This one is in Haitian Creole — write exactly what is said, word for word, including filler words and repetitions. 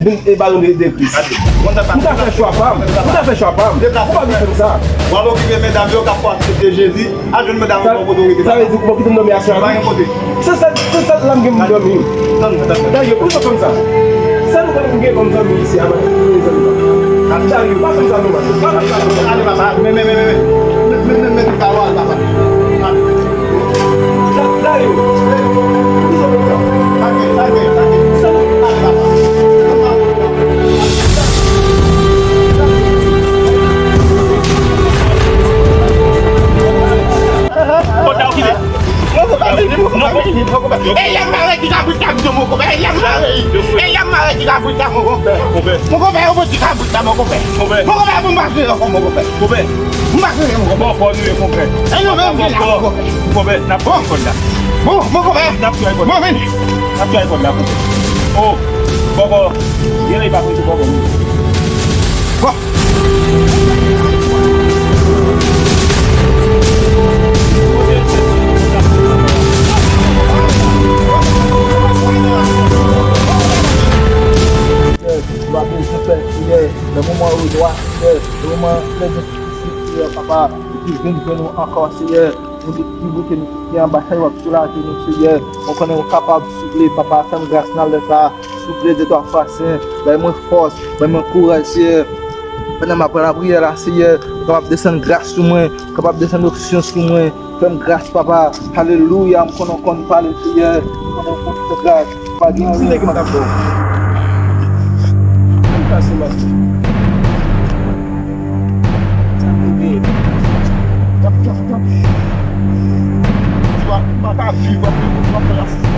vin e baron de, de Kris. M ka fè chwa pa m. M ka fè chwa pa m. Ou pa vin fè m sa. W ap okipe medam yo k ap aksepte Jezi. Al jwenn medam yo bò kote w rete. Sa vle di ou kite m dòmi aswè a? Pa gen kote. Se sèl, se sèl la m gen pou m dòmi. Tann, tann. Dayo, poukisa w fè m sa? Sèl ou konn gen kòm zanmi isi a, mwen. Dayo, pa fè m sa non, man. Pa fè m sa non, man. Ale, papa. Men, men, men, men, men. Men, men, men, men, men, papa. Dayo, poukisa w fè m sa? Pa gen, pa gen, pa gen. Ale, papa. Kot la okipe? Non, non, non. E lè m mare ti kabrit la, mon konpè. E lè m mare. E lè m mare ti kabrit la, mon konpè. Konpè. Mon konpè, yo pran ti kabrit la, mon konpè. Konpè. Mon konpè, pou m pa jwe ankò, mon konpè. Konpè. M pa jwe, mon konpè. Bon, fò nou ye, konpè. E nou menm ki la, mon konpè. Konpè, n ap fè kòd la. Bon, mon konpè. N ap fè kòd la. Bon, vini. N ap fè kòd la, konpè. O, bòbò. Gen lè li pa prete bòbò, non. Bon. Seyè, nou pa bezwen pè, Seyè. Nan moman yo dwa, Seyè. Nan moman lè nou difisil, Seyè, papa, ou te vin jwenn nou ankò, Seyè. Nou te pi bouke, nou te pi anba, Seyè, w ap soulaje nou, Seyè. Mwen konnen ou kapab, souple, papa, fè m gras nan lè sa a. Souple, de twa fwa sen, bay mwen fòs, bay mwen kouraj, Seyè. Pandan m ap pran lapriyè la, Seyè, ou kapab desann gras sou mwen, ou kapab desann onksyon sou mwen. Fè m gras, papa. Alelouya, m konnen w konn pale, Seyè. M konnen w konn fè gras. Pa gen anyen ki pa ka fè w. Ann pase, mache. Tap, tap, tap. Ou pa, ou pa ka viv, w ap, w ap pran